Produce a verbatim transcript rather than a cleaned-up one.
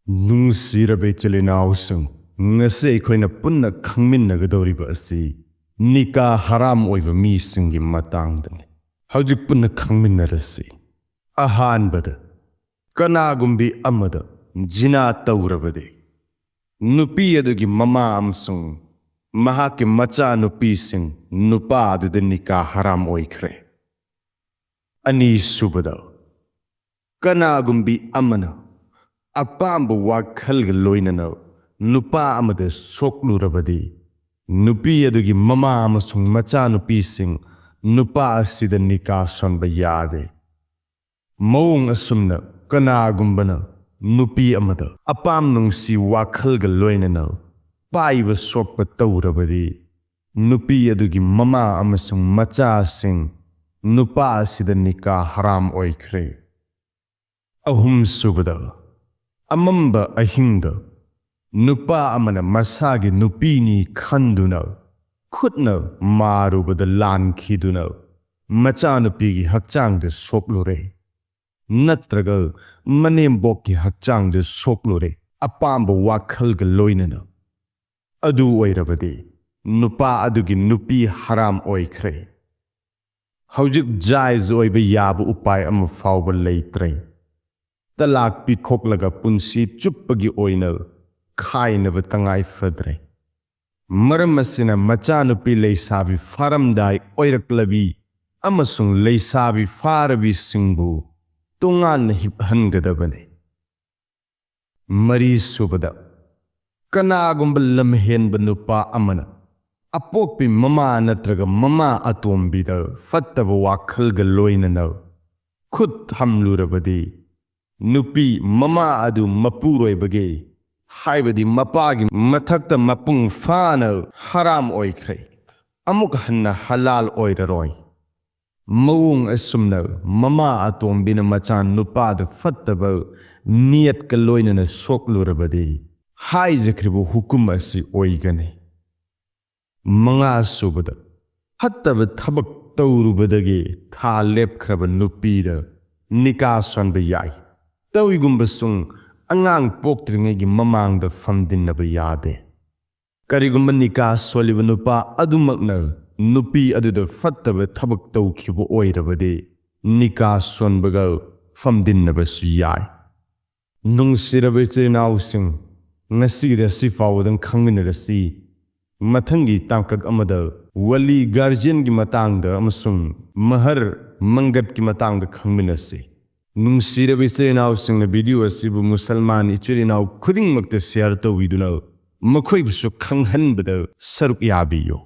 ꯅꯨꯡꯁꯤꯔꯕ ꯏꯆꯤꯜ ꯏꯅꯥꯎꯁꯤꯡ, ꯉꯁꯤ ꯑꯩꯈꯣꯏꯅ ꯄꯨꯟꯅ ꯈꯪꯃꯤꯟꯅꯒꯗꯧꯔꯤꯕ ꯑꯁꯤ ꯅꯤꯀꯥ ꯍꯔꯥꯝ ꯑꯣꯏꯕ ꯃꯤꯁꯤꯡꯒꯤ ꯃꯇꯥꯡꯗꯅꯤ꯫ ꯍꯧꯖꯤꯛ ꯄꯨꯟꯅ ꯈꯪꯃꯤꯟꯅꯔꯁꯤ꯫ ꯑꯍꯥꯟꯕꯗ, ꯀꯅꯥꯒꯨꯝꯕꯤ ꯑꯃꯗ ꯖꯤꯅꯥ ꯇꯧꯔꯕꯗꯤ, ꯅꯨꯄꯤ ꯑꯗꯨꯒꯤ ꯃꯃꯥ ꯑꯃꯁꯨꯡ ꯃꯍꯥꯛꯀꯤ ꯃꯆꯥꯅꯨꯄꯤꯁꯤꯡ ꯅꯨꯄꯥ ꯑꯗꯨꯗ ꯅꯤꯀꯥ ꯍꯔꯥꯝ ꯑꯣꯏꯈ꯭ꯔꯦ꯫ ꯑꯅꯤꯁꯨꯕꯗ, ꯀꯅꯥꯒꯨꯝꯕꯤ ꯑꯃꯅ ꯑꯄꯥꯝꯕ ꯋꯥꯈꯜꯒ ꯂꯣꯏꯅꯅ ꯅꯨꯄꯥ ꯑꯃꯗ ꯁꯣꯛꯂꯨꯔꯕꯗꯤ, ꯅꯨꯄꯤ ꯑꯗꯨꯒꯤ ꯃꯃꯥ ꯑꯃꯁꯨꯡ ꯃꯆꯥꯅꯨꯄꯤꯁꯤꯡ ꯅꯨꯄꯥ ꯑꯁꯤꯗ ꯅꯤꯀꯥ ꯁꯣꯟꯕ ꯌꯥꯗꯦ꯫ ꯃꯑꯣꯡ ꯑꯁꯨꯝꯅ, ꯀꯅꯥꯒꯨꯝꯕꯅ ꯅꯨꯄꯤ ꯑꯃꯗ ꯑꯄꯥꯝ ꯅꯨꯡꯁꯤ ꯋꯥꯈꯜꯒ ꯂꯣꯏꯅꯅ ꯄꯥꯏꯕ ꯁꯣꯛꯄ ꯇꯧꯔꯕꯗꯤ, ꯅꯨꯄꯤ ꯑꯗꯨꯒꯤ ꯃꯃꯥ ꯑꯃꯁꯨꯡ ꯃꯆꯥꯁꯤꯡ ꯅꯨꯄꯥ ꯑꯁꯤꯗ ꯅꯤꯀꯥ ꯍꯔꯥꯝ ꯑꯣꯏꯈ꯭ꯔꯦ꯫ ꯑꯍꯨꯝꯁꯨꯕꯗ, ꯑꯃꯝꯕ ꯑꯍꯤꯡꯗ ꯅꯨꯄꯥ ꯑꯃꯅ ꯃꯁꯥꯒꯤ ꯅꯨꯄꯤꯅꯤ ꯈꯟꯗꯨꯅ ꯈꯨꯠꯅ ꯃꯥꯔꯨꯕꯗ ꯂꯥꯟꯈꯤꯗꯨꯅ ꯃꯆꯥꯅꯨꯄꯤꯒꯤ ꯍꯛꯆꯥꯡꯗ ꯁꯣꯛꯂꯨꯔꯦ, ꯅꯠꯇ꯭ꯔꯒ ꯃꯅꯦꯝꯕꯣꯛꯀꯤ ꯍꯛꯆꯥꯡꯗ ꯁꯣꯛꯂꯨꯔꯦ, ꯑꯄꯥꯝꯕ ꯋꯥꯈꯜꯒ ꯂꯣꯏꯅꯅ꯫ ꯑꯗꯨ ꯑꯣꯏꯔꯕꯗꯤ ꯅꯨꯄꯥ ꯑꯗꯨꯒꯤ ꯅꯨꯄꯤ ꯍꯔꯥꯝ ꯑꯣꯏꯈ꯭ꯔꯦ꯫ ꯍꯧꯖꯤꯛ ꯖꯥꯏꯖ ꯑꯣꯏꯕ ꯌꯥꯕ ꯎꯄꯥꯏ ꯑꯃ ꯐꯥꯎꯕ ꯂꯩꯇ꯭ꯔꯦ꯫ ꯇꯂꯥꯛ ꯄꯤꯊꯣꯛꯂꯒ ꯄꯨꯟꯁꯤ ꯆꯨꯞꯄꯒꯤ ꯑꯣꯏꯅ ꯈꯥꯏꯅꯕ ꯇꯉꯥꯏ ꯐꯗ꯭ꯔꯦ꯫ ꯃꯔꯝ ꯑꯁꯤꯅ ꯃꯆꯥꯅꯨꯄꯤ ꯂꯩꯁꯥꯕꯤ ꯐꯥꯔꯝꯗꯥꯏ ꯑꯣꯏꯔꯛꯂꯕꯤ ꯑꯃꯁꯨꯡ ꯂꯩꯁꯥꯕꯤ ꯐꯥꯔꯕꯤꯁꯤꯡꯕꯨ ꯇꯣꯉꯥꯟꯅ ꯍꯤꯞꯍꯟꯒꯗꯕꯅꯤ꯫ ꯃꯔꯤꯁꯨꯕꯗ, ꯀꯅꯥꯒꯨꯝꯕ ꯂꯝꯍꯦꯟꯕ ꯅꯨꯄꯥ ꯑꯃꯅ ꯑꯄꯣꯛꯄꯤ ꯃꯃꯥ ꯅꯠꯇ꯭ꯔꯒ ꯃꯃꯥ ꯑꯇꯣꯝꯕꯤꯗ ꯐꯠꯇꯕ ꯋꯥꯈꯜꯒ ꯂꯣꯏꯅꯅ ꯈꯨꯠ ꯊꯝꯂꯨꯔꯕꯗꯤ, ꯅꯨꯄꯤ ꯃꯃꯥ ꯑꯗꯨ ꯃꯄꯨꯔꯣꯏꯕꯒꯤ, ꯍꯥꯏꯕꯗꯤ ꯃꯄꯥꯒꯤ ꯃꯊꯛꯇ ꯃꯄꯨꯡ ꯐꯥꯅ ꯍꯔꯥꯝ ꯑꯣꯏꯈ꯭ꯔꯦ, ꯑꯃꯨꯛ ꯍꯟꯅ ꯍꯂꯥꯜ ꯑꯣꯏꯔꯔꯣꯏ꯫ ꯃꯑꯣꯡ ꯑꯁꯨꯝꯅ ꯃꯃꯥ ꯑꯇꯣꯝꯕꯤꯅ ꯃꯆꯥ ꯅꯨꯄꯥꯗ ꯐꯠꯇꯕ ꯅꯤꯌꯠꯀ ꯂꯣꯏꯅꯅ ꯁꯣꯛꯂꯨꯔꯕꯗꯤ, ꯍꯥꯏꯖꯈ꯭ꯔꯤꯕ ꯍꯨꯀꯨꯝ ꯑꯁꯤ ꯑꯣꯏꯒꯅꯤ꯫ ꯃꯉꯥꯁꯨꯕꯗ, ꯐꯠꯇꯕ ꯊꯕꯛ ꯇꯧꯔꯨꯕꯗꯒꯤ ꯊꯥ ꯂꯦꯞꯈ꯭ꯔꯕ ꯅꯨꯄꯤꯗ ꯅꯤꯀꯥ ꯁꯣꯟꯕ ꯌꯥꯏ꯫ ꯇꯧꯏꯒꯨꯝꯕꯁꯨꯡ ꯑꯉꯥꯡ ꯄꯣꯛꯇ꯭ꯔꯤꯉꯩꯒꯤ ꯃꯃꯥꯡꯗ ꯐꯝꯗꯤꯟꯅꯕ ꯌꯥꯗꯦ꯫ ꯀꯔꯤꯒꯨꯝꯕ ꯅꯤꯀꯥ ꯁꯣꯜꯂꯤꯕ ꯅꯨꯄꯥ ꯑꯗꯨꯃꯛꯅ ꯅꯨꯄꯤ ꯑꯗꯨꯗ ꯐꯠꯇꯕ ꯊꯕꯛ ꯇꯧꯈꯤꯕ ꯑꯣꯏꯔꯕꯗꯤ, ꯅꯤꯀꯥ ꯁꯣꯟꯕꯒ ꯐꯝꯗꯤꯟꯅꯕꯁꯨ ꯌꯥꯏ꯫ ꯅꯨꯡꯁꯤꯔꯕ ꯏꯆꯤꯜ ꯏꯅꯥꯎꯁꯤꯡ, ꯉꯁꯤꯒꯤꯗꯤ ꯑꯁꯤ ꯐꯥꯎꯕꯗꯪ ꯈꯪꯃꯤꯟꯅꯔꯁꯤ꯫ ꯃꯊꯪꯒꯤ ꯇꯥꯡꯀꯛ ꯑꯃꯗ ꯋꯥꯂꯤ ꯒꯥꯔꯖꯤꯌꯟꯒꯤ ꯃꯇꯥꯡꯗ ꯑꯃꯁꯨꯡ ꯃꯍꯔ ꯃꯪꯒꯠꯀꯤ ꯃꯇꯥꯡꯗ ꯈꯪꯃꯤꯟꯅꯁꯤ꯫ ꯅꯨꯡꯁꯤꯔꯕ ꯏꯆꯤꯜ ꯏꯅꯥꯎꯁꯤꯡꯅ video ꯑꯁꯤꯕꯨ ꯃꯨꯁꯜꯃꯥꯟ ꯏꯆꯤꯜ ꯏꯅꯥꯎ ꯈꯨꯗꯤꯡꯃꯛꯇ share ꯇꯧꯕꯤꯗꯨꯅ ꯃꯈꯣꯏꯕꯨꯁꯨ ꯈꯪꯍꯟꯕꯗ ꯁꯔꯨꯛ ꯌꯥꯕꯤꯌꯨ꯫